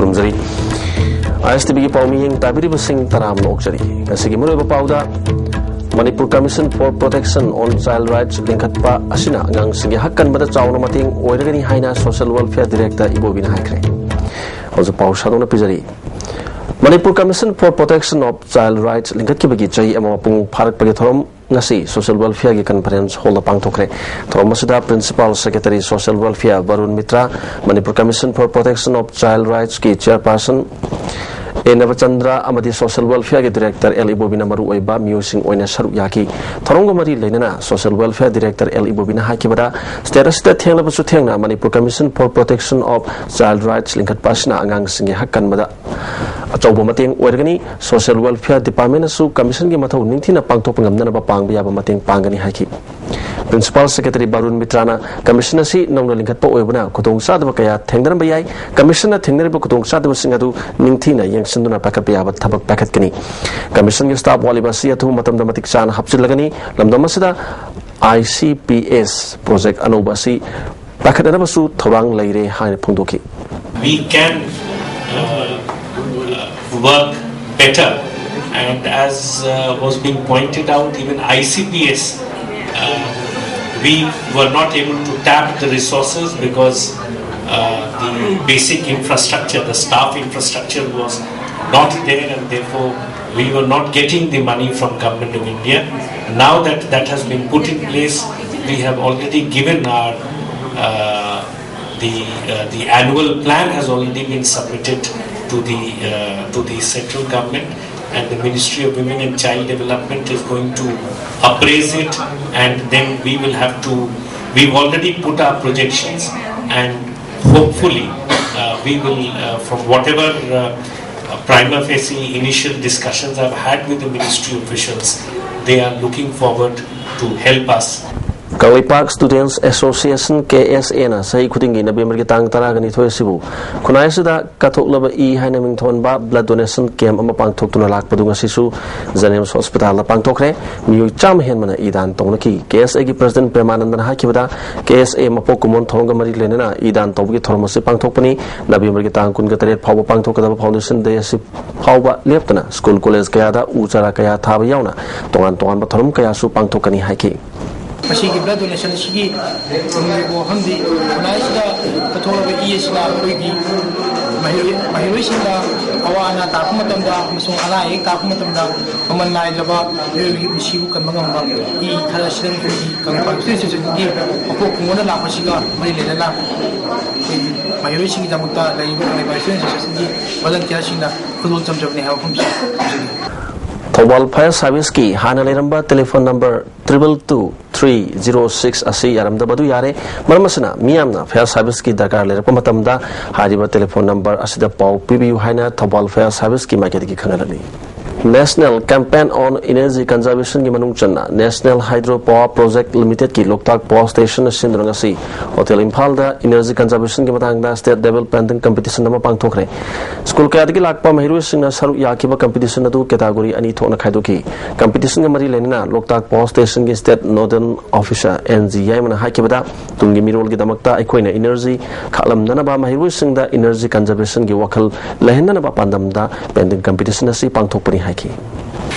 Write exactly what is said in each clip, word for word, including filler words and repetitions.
ꯊꯝꯖꯔꯤ꯫ ꯑꯥꯏ ꯑꯦꯁ ꯇꯤ ꯚꯤꯒꯤ ꯄꯥꯎꯃꯤꯌꯦꯡ ꯇꯥꯕꯤꯔꯤꯕꯁꯤꯡ ꯇꯔꯥꯝꯅ ꯑꯣꯛꯆꯔꯤ꯫ ꯉꯁꯤꯒꯤ ꯃꯔꯨꯑꯣꯏꯕ ꯄꯥꯎꯗ, Manipur commission for protection on child rights ꯂꯤꯡꯈꯠꯄ ꯑꯁꯤꯅ ꯑꯉꯥꯡꯁꯤꯡꯒꯤ ꯍꯛ ꯀꯟꯕꯗ ꯆꯥꯎꯅ ꯃꯇꯦꯡ ꯑꯣꯏꯔꯒꯅꯤ ꯍꯥꯏꯅ ꯁꯣꯁꯤꯌꯦꯜ ꯋꯦꯜꯐꯤꯌꯔ ꯗꯤꯔꯦꯛꯇꯔ ꯏꯕꯣꯕꯤꯅ ꯍꯥꯏꯈ꯭ꯔꯦ꯫ ꯍꯧꯖꯤꯛ ꯄꯥꯎ ꯁꯥꯡꯗꯣꯛꯅ ꯄꯤꯖꯔꯤ꯫ Manipur commission for protection of child rights ꯂꯤꯡꯈꯠꯈꯤꯕꯒꯤ ꯆꯍꯤ ꯑꯃ ꯃꯄꯨꯡ ꯐꯥꯔꯛꯄꯒꯤ ꯊꯧꯔꯝ ꯉꯁꯤ ꯁꯣꯁꯤꯌꯦꯜ ꯋꯦꯜꯐꯤꯌꯔꯒꯤ ꯀꯟꯐꯔꯦꯟꯁ ꯍꯣꯜꯗ ꯄꯥꯡꯊꯣꯛꯈ꯭ꯔꯦ꯫ ꯊꯧꯔꯝ ꯑꯁꯤꯗ principal secretary social welfare Barun Mitra, Manipur commission for protection of child ꯔꯥꯏꯠꯁꯀꯤ ꯆꯤꯌꯔꯄꯥꯔꯁꯟ ꯑꯦ ꯅꯕꯆꯟꯗ꯭ꯔ ꯑꯃꯗꯤ ꯁꯣꯁꯤꯌꯦꯜ ꯋꯦꯜꯐꯤꯌꯔꯒꯤ ꯗꯤꯔꯦꯛꯇꯔ ꯑꯦꯜ ꯏꯕꯣꯕꯤꯅ ꯃꯔꯨꯑꯣꯏꯕ ꯃꯤꯑꯣꯏꯁꯤꯡ ꯑꯣꯏꯅ ꯁꯔꯨꯛ ꯌꯥꯈꯤ꯫ ꯊꯧꯔꯝꯒ ꯃꯔꯤ ꯂꯩꯅꯅ ꯁꯣꯁꯤꯌꯦꯜ ꯋꯦꯜꯐꯤꯌꯔ ꯗꯤꯔꯦꯛꯇꯔ ꯑꯦꯜ ꯏꯕꯣꯕꯤꯅ ꯍꯥꯏꯈꯤꯕꯗ, ꯁ꯭ꯇꯦꯠ ꯑꯁꯤꯗ ꯊꯦꯡꯂꯕꯁꯨ ꯊꯦꯡꯅ Manipur commission for protection of child rights ꯂꯤꯡꯈꯠꯄ ꯑꯁꯤꯅ ꯑꯉꯥꯡꯁꯤꯡꯒꯤ ꯍꯛ ꯀꯟꯕꯗ ꯑꯆꯧꯕ ꯃꯇꯦꯡ ꯑꯣꯏꯔꯒꯅꯤ꯫ ꯁꯣꯁꯤꯌꯦꯜ ꯋꯦꯜꯐꯤꯌꯔ ꯗꯤꯄꯥꯔꯠꯃꯦꯟꯅꯁꯨ ꯀꯃꯤꯁꯟꯒꯤ ꯃꯊꯧ ꯅꯤꯡꯊꯤꯅ ꯄꯥꯡꯊꯣꯛꯄ ꯉꯝꯅꯅꯕ ꯄꯥꯡꯕ ꯌꯥꯕ ꯃꯇꯦꯡ ꯄꯥꯡꯒꯅꯤ ꯍꯥꯏꯈꯤ꯫ ꯄ꯭ꯔꯤꯟꯁꯤꯄꯥꯜ ꯁꯦꯀ꯭ꯔꯦꯇꯔꯤ ꯕꯥꯔꯨꯟ ꯃꯤꯇ꯭ꯔꯥꯅ ꯀꯃꯤꯁꯟ ꯑꯁꯤ ꯅꯧꯅ ꯂꯤꯡꯈꯠꯄ ꯑꯣꯏꯕꯅ ꯈꯨꯗꯣꯡꯆꯥꯗꯕ ꯀꯌꯥ ꯊꯦꯡꯅꯔꯝꯕ ꯌꯥꯏ꯫ ꯀꯃꯤꯁꯟꯅ ꯊꯦꯡꯅꯔꯤꯕ ꯈꯨꯗꯣꯡꯆꯥꯗꯕꯁꯤꯡ ꯑꯗꯨ ꯅꯤꯡꯊꯤꯅ ꯌꯦꯡꯁꯤꯟꯗꯨꯅ ꯄꯥꯏꯈꯠꯄ ꯌꯥꯕ ꯊꯕꯛ ꯄꯥꯏꯈꯠꯀꯅꯤ꯫ ꯀꯃꯤꯁꯟꯒꯤ ꯁ꯭ꯇꯥꯐ ꯋꯥꯠꯂꯤꯕ ꯑꯁꯤ ꯑꯊꯨꯕ ꯃꯇꯝꯗ ꯃꯇꯤꯛ ꯆꯥꯅ ꯍꯥꯞꯆꯤꯜꯂꯒꯅꯤ꯫ ꯂꯝꯗꯝ ꯑꯁꯤꯗ I C P S project ꯑꯅꯧꯕ ꯑꯁꯤ ꯄꯥꯏꯈꯠꯅꯅꯕꯁꯨ ꯊꯧꯔꯥꯡ ꯂꯩꯔꯦ ꯍꯥꯏꯅ ꯐꯣꯡꯗꯣꯛꯈꯤ꯫ We can uh, work better, and as uh, was being pointed out, even I C P S, uh, we were not able to tap the resources because uh, the basic infrastructure, the staff infrastructure was not there, and therefore we were not getting the money from Government of India. Now that that has been put in place, we have already given our uh, the uh, the annual plan has already been submitted to the uh, to the central government, and the Ministry of Women and Child Development is going to appraise it, and then we will have to. We've already put our projections, and hopefully, uh, we will, uh, from whatever uh, prima facie initial discussions I've had with the ministry officials, they are looking forward to help us. Kangleipak Students Association, ꯀꯦ ꯑꯦꯁ ꯑꯦꯅ ꯆꯍꯤ ꯈꯨꯗꯤꯡꯒꯤ ꯅꯕꯦꯝꯕꯔꯒꯤ ꯇꯥꯡ ꯇꯔꯥꯒ ꯅꯤꯊꯣꯏ ꯑꯁꯤꯕꯨ ꯈꯨꯟꯅꯥꯏ ꯑꯁꯤꯗ ꯀꯠꯊꯣꯛꯂꯕ ꯏ ꯍꯥꯏꯅ ꯃꯤꯡꯊꯣꯟꯕ blood donation camp ꯑꯃ ꯄꯥꯡꯊꯣꯛꯇꯨꯅ ꯂꯥꯛꯄꯗꯨ ꯉꯁꯤꯁꯨ ꯖꯦꯅꯤꯝꯁ ꯍꯣꯁꯄꯤꯇꯥꯜꯗ ꯄꯥꯡꯊꯣꯛꯈ꯭ꯔꯦ꯫ ꯃꯤꯑꯣꯏ ꯆꯥꯝꯃ ꯍꯦꯟꯕꯅ ꯏ ꯗꯥꯟ ꯇꯧꯅꯈꯤ꯫ ꯀꯦ ꯑꯦꯁ ꯑꯦꯒꯤ president ꯄ꯭ꯔꯦꯃꯥꯅꯟꯗꯅ ꯍꯥꯏꯈꯤꯕꯗ, ꯀꯦ ꯑꯦꯁ ꯑꯦ ꯃꯄꯣꯛ ꯀꯨꯝꯑꯣꯟ ꯊꯧꯔꯝꯒ ꯃꯔꯤ ꯂꯩꯅꯅ ꯏ ꯗꯥꯟ ꯇꯧꯕꯒꯤ ꯊꯧꯔꯝ ꯑꯁꯤ ꯄꯥꯡꯊꯣꯛꯄꯅꯤ꯫ ꯅꯕꯦꯝꯕꯔꯒꯤ ꯇꯥꯡ ꯀꯨꯟꯒ ꯇꯔꯦꯠ ꯐꯥꯎꯕ ꯄꯥꯡꯊꯣꯛꯀꯗꯕ Foundation Day ꯑꯁꯤ ꯐꯥꯎꯕ ꯂꯦꯞꯇꯅ ꯁ꯭ꯀꯨꯜ ꯀꯣꯂꯦꯖ ꯀꯌꯥꯗ ꯎ ꯆꯥꯔꯥ ꯀꯌꯥ ꯊꯥꯕ ꯌꯥꯎꯅ ꯇꯣꯉꯥꯟ ꯇꯣꯉꯥꯟꯕ ꯊꯧꯔꯝ ꯀꯌꯥꯁꯨ ꯄꯥꯡꯊꯣꯛꯀꯅꯤ ꯍꯥꯏꯈꯤ꯫ ꯃꯁꯤꯒꯤ blood donation ꯑꯁꯤꯒꯤ ꯇꯨꯡꯒꯤ ꯋꯥꯐꯝꯗꯤ ꯈꯨꯟꯅꯥꯏꯁꯤꯗ ꯄꯨꯊꯣꯛꯂꯕ ꯏ ꯑꯁꯤꯅ ꯑꯩꯈꯣꯏꯒꯤ ꯃꯍꯩꯔꯣꯏ-, ꯃꯍꯩꯔꯣꯏꯁꯤꯡꯗ ꯑꯋꯥ ꯑꯅꯥ ꯇꯥꯔꯛꯄ ꯃꯇꯝꯗ ꯑꯃꯁꯨꯡ ꯑꯅꯥ ꯑꯌꯦꯛ ꯇꯥꯔꯛꯄ ꯃꯇꯝꯗ ꯃꯃꯜ ꯅꯥꯏꯗ꯭ꯔꯕ ꯃꯤꯑꯣꯏꯕꯒꯤ ꯄꯨꯟꯁꯤꯕꯨ ꯀꯟꯕ ꯉꯝꯕ ꯏ ꯈꯔ ꯁꯤꯗꯪ ꯑꯩꯈꯣꯏꯒꯤ ꯀꯪꯂꯩꯄꯥꯛ Students Association ꯒꯤ ꯃꯄꯣꯛ ꯀꯨꯝꯑꯣꯟꯗ ꯂꯥꯛꯄꯁꯤꯒ ꯃꯔꯤ ꯂꯩꯅꯅ ꯑꯩꯈꯣꯏꯒꯤ ꯃꯍꯩꯔꯣꯏꯁꯤꯡꯒꯤꯗꯃꯛꯇ ꯂꯩꯔꯤꯕ ꯀꯪꯂꯩꯄꯥꯛ Students Association ꯒꯤ volunteer ꯁꯤꯡꯅ ꯈꯨꯗꯣꯜ ꯆꯝꯖꯕꯅꯤ ꯍꯥꯏꯕ ꯋꯥꯐꯝꯁꯤ ꯊꯝꯖꯒꯦ꯫ ꯊꯧꯕꯥꯜ Fire Service ꯀꯤ ꯍꯥꯟꯅ ꯂꯩꯔꯝꯕ telephone number triple two three zero six ꯑꯁꯤ ꯌꯥꯔꯝꯗꯕꯗꯨ ꯌꯥꯔꯦ꯫ ꯃꯔꯝ ꯑꯁꯤꯅ ꯃꯤꯌꯥꯝꯅ Fire Service ꯀꯤ ꯗꯔꯀꯥꯔ ꯂꯩꯔꯛꯄ ꯃꯇꯝꯗ ꯍꯥꯏꯔꯤꯕ telephone number ꯑꯁꯤꯗ ꯄꯥꯎ ꯄꯤꯕꯤꯌꯨ ꯍꯥꯏꯅ ꯊꯧꯕꯥꯜ Fire Service ꯀꯤ ꯃꯥꯏꯀꯩꯗꯒꯤ ꯈꯪꯍꯜꯂꯛꯂꯤ꯫ National Campaign on Energy Conservation ꯒꯤ ꯃꯅꯨꯡ ꯆꯟꯅ National Hydro Power Project Limited ꯀꯤ ꯂꯣꯛꯇꯥꯛ Power Station ꯅ ꯁꯤꯟꯗꯨꯅ ꯉꯁꯤ Hotel ꯏꯝꯐꯥꯜꯗ energy conservation ꯒꯤ ꯃꯇꯥꯡꯗ state level painting competition ꯑꯃ ꯄꯥꯡꯊꯣꯛꯈ꯭ꯔꯦ꯫ ꯁ꯭ꯀꯨꯜ ꯀꯌꯥꯗꯒꯤ ꯂꯥꯛꯄ ꯃꯍꯩꯔꯣꯏꯁꯤꯡꯅ ꯁꯔꯨꯛ ꯌꯥꯈꯤꯕ competition ꯑꯗꯨ category ꯑꯅꯤ ꯊꯣꯛꯅ ꯈꯥꯏꯗꯣꯛꯈꯤ꯫ Competition ꯒ ꯃꯔꯤ ꯂꯩꯅꯅ ꯂꯣꯛꯇꯥꯛ Power Station ꯒꯤ state nodal officer N G ꯌꯥꯏꯃꯅ ꯍꯥꯏꯈꯤꯕꯗ, ꯇꯨꯡꯒꯤ ꯃꯤꯔꯣꯜꯒꯤꯗꯃꯛꯇ ꯑꯩꯈꯣꯏꯅ energy ꯈꯥꯛꯂꯝꯅꯅꯕ ꯃꯍꯩꯔꯣꯏꯁꯤꯡꯗ energy conservation ꯒꯤ ꯋꯥꯈꯜ ꯂꯩꯍꯟꯅꯅꯕ ꯄꯥꯟꯗꯝꯗ painting competition ꯑꯁꯤ ꯄꯥꯡꯊꯣꯛꯄꯅꯤ ꯍꯥꯏꯈꯤ꯫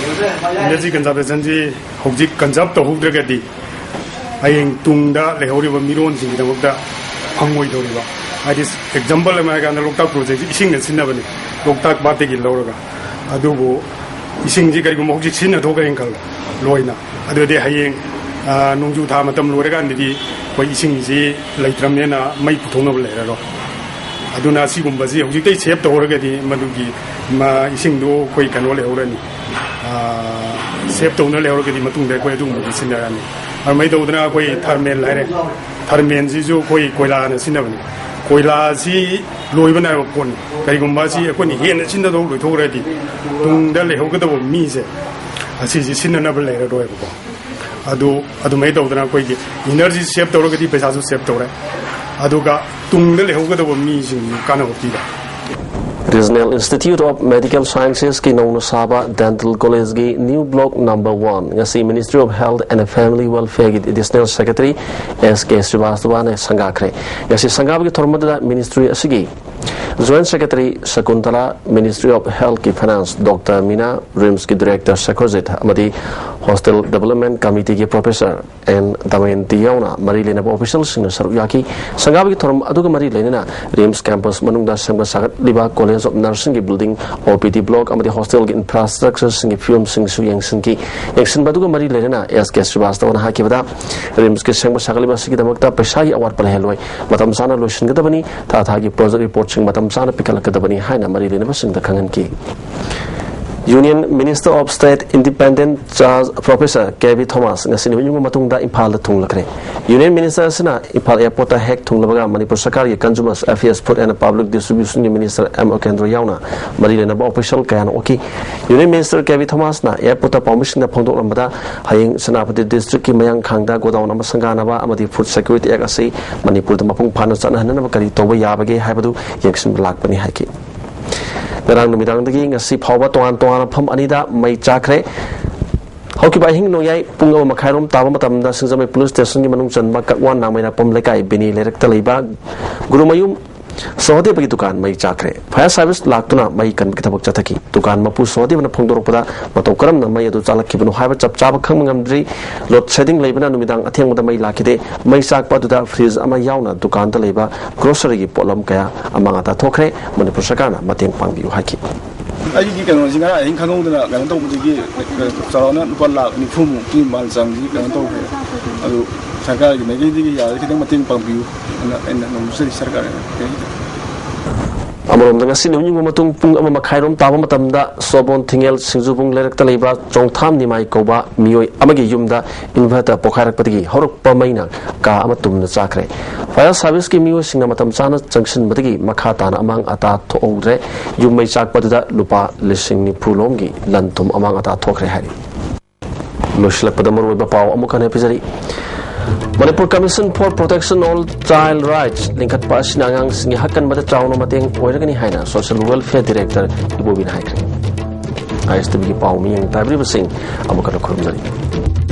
Energy conservation ꯁꯤ ꯍꯧꯖꯤꯛ conserve ꯇꯧꯍꯧꯗ꯭ꯔꯒꯗꯤ ꯍꯌꯦꯡ ꯇꯨꯡꯗ ꯂꯩꯍꯧꯔꯤꯕ ꯃꯤꯔꯣꯟꯁꯤꯡꯒꯤꯗꯃꯛꯇ ꯐꯪꯉꯣꯏꯗꯧꯔꯤꯕ꯫ ꯍꯥꯏꯗꯤ, example ꯑꯃ ꯍꯥꯏꯔꯀꯥꯟꯗ, ꯂꯣꯛꯇꯥꯛ project ꯁꯤ ꯏꯁꯤꯡꯅ ꯁꯤꯖꯤꯟꯅꯕꯅꯤ, ꯂꯣꯛꯇꯥꯛ ꯄꯥꯠꯇꯒꯤ ꯂꯧꯔꯒ꯫ ꯑꯗꯨꯕꯨ ꯏꯁꯤꯡꯁꯤ ꯀꯔꯤꯒꯨꯝꯕ ꯍꯧꯖꯤꯛ ꯁꯤꯖꯤꯟꯅꯊꯣꯛꯈ꯭ꯔꯦꯅ ꯈꯜꯂꯣ, ꯂꯣꯏꯅ꯫ ꯑꯗꯨꯗꯤ ꯍꯌꯦꯡ, ꯑ, ꯅꯣꯡꯖꯨ ꯊꯥ ꯃꯇꯝ ꯂꯣꯏꯔꯀꯥꯟꯗꯗꯤ ꯑꯩꯈꯣꯏ ꯏꯁꯤꯡꯁꯤ ꯂꯩꯇ꯭ꯔꯕꯅꯤꯅ ꯃꯩ ꯄꯨꯊꯣꯛꯅꯕ ꯂꯩꯔꯔꯣꯏ꯫ ꯑꯗꯨꯅ ꯑꯁꯤꯒꯨꯝꯕꯁꯤ ꯍꯧꯖꯤꯛꯇꯩ save ꯇꯧꯍꯧꯔꯒꯗꯤ ꯃꯗꯨꯒꯤ ꯃ-, ꯏꯁꯤꯡꯗꯣ ꯑꯩꯈꯣꯏ ꯀꯩꯅꯣ ꯂꯩꯍꯧꯔꯅꯤ, ꯑ, save ꯇꯧꯅ ꯂꯩꯍꯧꯔꯒꯗꯤ ꯃꯇꯨꯡꯗ ꯑꯩꯈꯣꯏ ꯑꯗꯨꯒꯨꯝꯕꯗꯤ ꯁꯤꯖꯤꯟꯅꯔꯅꯤ꯫ ꯑꯗꯨꯃꯥꯏꯅ ꯇꯧꯗꯅ ꯑꯩꯈꯣꯏ thermal ꯍꯥꯏꯔꯦ, thermal ꯁꯤꯁꯨ ꯑꯩꯈꯣꯏ ꯀꯣꯏꯂꯥꯅ ꯁꯤꯖꯤꯟꯅꯕꯅꯤ꯫ ꯀꯣꯏꯂꯥꯁꯤ ꯂꯣꯏꯕ ꯅꯥꯏꯕ ꯄꯣꯠꯅꯤ꯫ ꯀꯔꯤꯒꯨꯝꯕ ꯑꯁꯤ ꯑꯩꯈꯣꯏꯅ ꯍꯦꯟꯅ ꯁꯤꯖꯤꯟꯅꯗꯧ ꯂꯣꯏꯊꯣꯛꯈ꯭ꯔꯗꯤ ꯇꯨꯡꯗ ꯂꯩꯍꯧꯒꯗꯕ ꯃꯤꯁꯦ ꯑꯁꯤꯁꯤ ꯁꯤꯖꯤꯟꯅꯅꯕ ꯂꯩꯔꯔꯣꯏꯕꯀꯣ꯫ ꯑꯗꯨ ꯑꯗꯨꯃꯥꯏꯅ ꯇꯧꯗꯅ ꯑꯩꯈꯣꯏꯒꯤ ꯏꯅꯔꯖꯤ ꯁꯦꯞ ꯇꯧꯔꯒꯗꯤ ꯄꯩꯁꯥꯁꯨ ꯁꯦꯞ ꯇꯧꯔꯦ, ꯑꯗꯨꯒ ꯇꯨꯡꯗ ꯂꯩꯍꯧꯒꯗꯕ ꯃꯤꯁꯤꯡꯁꯨ ꯀꯥꯟꯅꯕ ꯄꯤꯕ꯫ Regional Institute of Medical Sciences ꯀꯤ ꯅꯧꯅ ꯁꯥꯕ Dental College ꯒꯤ new block number one ꯉꯁꯤ Ministry of Health and Family Welfare ꯒꯤ Additional Secretary S K ꯁ꯭ꯔꯤꯕꯥꯁꯇꯕꯥꯅ ꯁꯪꯒꯥꯈ꯭ꯔꯦ꯫ ꯉꯁꯤ ꯁꯪꯒꯥꯕꯒꯤ ꯊꯧꯔꯝ ꯑꯗꯨꯗ ministry ꯑꯁꯤꯒꯤ Joint Secretary ꯁꯀꯨꯟꯇꯂꯥ, Ministry of Health ꯀꯤ Finance Doctor ꯃꯤꯅꯥ, RIMS ꯀꯤ Director ꯁꯦꯈꯣꯖꯤꯠ ꯑꯃꯗꯤ Hospital Development Committee ꯒꯤ Professor ꯑꯦꯟ ꯗꯃꯌꯟꯇꯤ ꯌꯥꯎꯅ ꯃꯔꯤ ꯂꯩꯅꯕ official ꯁꯤꯡꯅ ꯁꯔꯨꯛ ꯌꯥꯈꯤ꯫ ꯁꯪꯒꯥꯕꯒꯤ ꯊꯧꯔꯝ ꯑꯗꯨꯒ ꯃꯔꯤ ꯂꯩꯅꯅ RIMS campus ꯃꯅꯨꯡꯗ ꯁꯦꯝꯒꯠ ꯁꯥꯒꯠꯂꯤꯕ College of Nursing ꯒꯤ building, O P D block ꯑꯃꯗꯤ hostel ꯒꯤ infrastructure ꯁꯤꯡꯒꯤ ꯐꯤꯕꯝꯁꯤꯡꯁꯨ ꯌꯦꯡꯁꯤꯟꯈꯤ꯫ ꯌꯦꯡꯁꯤꯟꯕ ꯑꯗꯨꯒ ꯃꯔꯤ ꯂꯩꯅꯅ S K ꯁ꯭ꯔꯤꯕꯥꯁꯇꯕꯅ ꯍꯥꯏꯈꯤꯕꯗ, RIMS ꯀꯤ ꯁꯦꯝꯒꯠ ꯁꯥꯒꯠꯂꯤꯕ ꯑꯁꯤꯒꯤꯗꯃꯛꯇ ꯄꯩꯁꯥꯒꯤ ꯑꯋꯥꯠꯄ ꯂꯩꯍꯜꯂꯣꯏ, ꯃꯇꯝ ꯆꯥꯅ ꯂꯣꯏꯁꯤꯟꯒꯗꯕꯅꯤ, ꯊꯥ ꯊꯥꯒꯤ project report ꯁꯤꯡ ꯃꯇꯝ ꯆꯥꯅ ꯄꯤꯈꯠꯂꯛꯀꯗꯕꯅꯤ ꯍꯥꯏꯅ ꯃꯔꯤ ꯂꯩꯅꯕꯁꯤꯡꯗ ꯈꯪꯍꯟꯈꯤ꯫ Union Minister of State Independent Charge Professor K V Thomas ꯉꯁꯤ ꯅꯨꯃꯤꯠ ꯌꯨꯝꯕ ꯃꯇꯨꯡꯗ ꯏꯝꯐꯥꯜꯗ ꯊꯨꯡꯂꯈ꯭ꯔꯦ꯫ Union Minister ꯑꯁꯤꯅ ꯏꯝꯐꯥꯜ airport ꯇ ꯍꯦꯛ ꯊꯨꯡꯂꯕꯒ ꯃꯅꯤꯄꯨꯔ ꯁꯔꯀꯥꯔꯒꯤ Consumers Affairs, Food and Public Distribution ꯒꯤ Minister ꯑꯦꯝ ꯑꯣꯀꯦꯟꯗ꯭ꯔꯣ ꯌꯥꯎꯅ ꯃꯔꯤ ꯂꯩꯅꯕ official ꯀꯌꯥꯅ ꯑꯣꯛꯈꯤ꯫ Union Minister K V Thomas ꯅ airport ꯇ ꯄꯥꯎꯃꯤꯁꯤꯡꯗ ꯐꯣꯡꯗꯣꯛꯂꯝꯕꯗ, ꯍꯌꯦꯡ ꯁꯦꯅꯥꯄꯇꯤ district ꯀꯤ ꯃꯌꯥꯡꯈꯥꯡꯗ godown ꯑꯃ ꯁꯪꯒꯥꯅꯕ ꯑꯃꯗꯤ Food Security Act ꯑꯁꯤ ꯃꯅꯤꯄꯨꯔꯗ ꯃꯄꯨꯡ ꯐꯥꯅ ꯆꯠꯅꯍꯟꯅꯕ ꯀꯔꯤ ꯇꯧꯕ ꯌꯥꯕꯒꯦ ꯍꯥꯏꯕꯗꯨ ꯌꯦꯡꯁꯤꯟꯕ ꯂꯥꯛꯄꯅꯤ ꯍꯥꯏꯈꯤ꯫ ꯉꯔꯥꯡ ꯅꯨꯃꯤꯗꯥꯡꯗꯒꯤ ꯉꯁꯤ ꯐꯥꯎꯕ ꯇꯣꯉꯥꯟ ꯇꯣꯉꯥꯟꯕ ꯃꯐꯝ ꯑꯅꯤꯗ ꯃꯩ ꯆꯥꯛꯈ꯭ꯔꯦ꯫ ꯍꯧꯈꯤꯕ ꯑꯍꯤꯡ ꯅꯣꯡꯌꯥꯏ ꯄꯨꯡ ꯑꯃ ꯃꯈꯥꯏꯔꯣꯝ ꯇꯥꯕ ꯃꯇꯝꯗ ꯁꯤꯡꯖꯃꯩ police station ꯒꯤ ꯃꯅꯨꯡ ꯆꯟꯕ ꯀꯛꯋꯥ ꯅꯥꯡꯃꯩꯅꯥꯄꯝ ꯂꯩꯀꯥꯏ ꯕꯤꯅꯤ ꯂꯩꯔꯛꯇ ꯂꯩꯕ ꯒꯨꯔꯨꯃꯌꯨꯝ ꯁꯣꯍꯗꯦꯕꯒꯤ ꯗꯨꯀꯥꯟ ꯃꯩ ꯆꯥꯛꯈ꯭ꯔꯦ꯫ Fire service ꯂꯥꯛꯇꯨꯅ ꯃꯩ ꯀꯟꯕꯒꯤ ꯊꯕꯛ ꯆꯠꯊꯈꯤ꯫ ꯗꯨꯀꯥꯟ ꯃꯄꯨ ꯁꯣꯍꯗꯦꯕꯅ ꯐꯣꯡꯗꯣꯔꯛꯄꯗ, ꯃꯇꯧ ꯀꯔꯝꯅ ꯃꯩ ꯑꯗꯨ ꯆꯥꯛꯂꯛꯈꯤꯕꯅꯣ ꯍꯥꯏꯕ ꯆꯞ ꯆꯥꯕ ꯈꯪꯕ ꯉꯝꯗ꯭ꯔꯤ꯫ Load shedding ꯂꯩꯕꯅ ꯅꯨꯃꯤꯗꯥꯡ ꯑꯊꯦꯡꯕꯗ ꯃꯩ ꯂꯥꯛꯈꯤꯗꯦ꯫ ꯃꯩ ꯆꯥꯛꯄ ꯑꯗꯨꯗ fridge ꯑꯃ ꯌꯥꯎꯅ ꯗꯨꯀꯥꯟꯗ ꯂꯩꯕ grocery ꯒꯤ ꯄꯣꯠꯂꯝ ꯀꯌꯥ ꯑꯃꯥꯡ ꯑꯇꯥ ꯊꯣꯛꯈ꯭ꯔꯦ꯫ ꯃꯅꯤꯄꯨꯔ ꯁꯔꯀꯥꯔꯅ ꯃꯇꯦꯡ ꯄꯥꯡꯕꯤꯌꯨ ꯍꯥꯏꯈꯤ꯫ ꯑꯩꯒꯤ ꯀꯩꯅꯣꯁꯤ ꯉꯔꯥꯡ ꯑꯍꯤꯡ ꯈꯪꯍꯧꯗꯅ ꯀꯩꯅꯣ ꯇꯧꯕꯗꯒꯤ ꯆꯥꯎꯔꯥꯛꯅ ꯂꯨꯄꯥ ꯂꯥꯈ ꯅꯤꯐꯨꯃꯨꯛꯀꯤ ꯃꯥꯜ ꯆꯪꯁꯤ ꯀꯩꯅꯣ ꯇꯧꯈ꯭ꯔꯦ꯫ ꯑꯗꯨ ꯁꯔꯀꯥꯔꯒꯤ ꯃꯥꯏꯀꯩꯗꯒꯤ ꯌꯥꯔꯗꯤ ꯈꯤꯇꯪ ꯃꯇꯦꯡ ꯄꯥꯡꯕꯤꯌꯨ ꯑꯅ ꯑꯩꯅ ꯅꯣꯡꯖꯔꯤ ꯁꯔꯀꯥꯔ꯫ ꯑꯃꯔꯣꯝꯗ, ꯉꯁꯤ ꯅꯨꯃꯤꯠ ꯌꯨꯡꯕ ꯃꯇꯨꯡ ꯄꯨꯡ ꯑꯃ ꯃꯈꯥꯏꯔꯣꯝ ꯇꯥꯕ ꯃꯇꯝꯗ ꯁꯣꯕꯣꯟ ꯊꯤꯡꯉꯦꯜ ꯁꯤꯡꯖꯨꯕꯨꯡ ꯂꯩꯔꯛꯇ ꯂꯩꯕ ꯆꯣꯡꯊꯥꯝ ꯅꯤꯃꯥꯏ ꯀꯧꯕ ꯃꯤꯑꯣꯏ ꯑꯃꯒꯤ ꯌꯨꯝꯗ inverter ꯄꯣꯈꯥꯏꯔꯛꯄꯗꯒꯤ ꯍꯧꯔꯛꯄ ꯃꯩꯅ ꯀꯥ ꯑꯃ ꯇꯨꯝꯅ ꯆꯥꯈ꯭ꯔꯦ꯫ Fire service ꯀꯤ ꯃꯤꯑꯣꯏꯁꯤꯡꯅ ꯃꯇꯝ ꯆꯥꯅ ꯆꯪꯁꯤꯟꯕꯗꯒꯤ ꯃꯈꯥ ꯇꯥꯅ ꯑꯃꯥꯡ ꯑꯇꯥ ꯊꯣꯛꯍꯧꯗ꯭ꯔꯦ꯫ ꯌꯨꯝ ꯃꯩ ꯆꯥꯛꯄꯗꯨꯗ ꯂꯨꯄꯥ ꯂꯤꯁꯤꯡ ꯅꯤꯐꯨ ꯂꯣꯝꯒꯤ ꯂꯟ ꯊꯨꯝ ꯑꯃꯥꯡ ꯑꯇꯥ ꯊꯣꯛꯈ꯭ꯔꯦ ꯍꯥꯏꯔꯤ꯫ ꯂꯣꯏꯁꯤꯜꯂꯛꯄꯗ ꯃꯔꯨꯑꯣꯏꯕ ꯄꯥꯎ ꯑꯃꯨꯛ ꯍꯟꯅ ꯄꯤꯖꯔꯤ꯫ Manipur Commission for Protection of Child Rights ꯂꯤꯡꯈꯠꯄ ꯑꯁꯤꯅ ꯑꯉꯥꯡꯁꯤꯡꯒꯤ ꯍꯛ ꯀꯟꯕꯗ ꯆꯥꯎꯅ ꯃꯇꯦꯡ ꯑꯣꯏꯔꯒꯅꯤ ꯍꯥꯏꯅ Social Welfare Director ꯏꯕꯣꯕꯤꯅ ꯍꯥꯏꯈ꯭ꯔꯦ꯫ ꯑꯥꯏ ꯑꯦꯁ ꯇꯤ ꯚꯤꯒꯤ ꯄꯥꯎ ꯃꯤꯠꯌꯦꯡ ꯇꯥꯕꯤꯔꯤꯕꯁꯤꯡ ꯑꯃꯨꯛ ꯍꯟꯅ ꯈꯨꯔꯨꯝꯖꯔꯤ꯫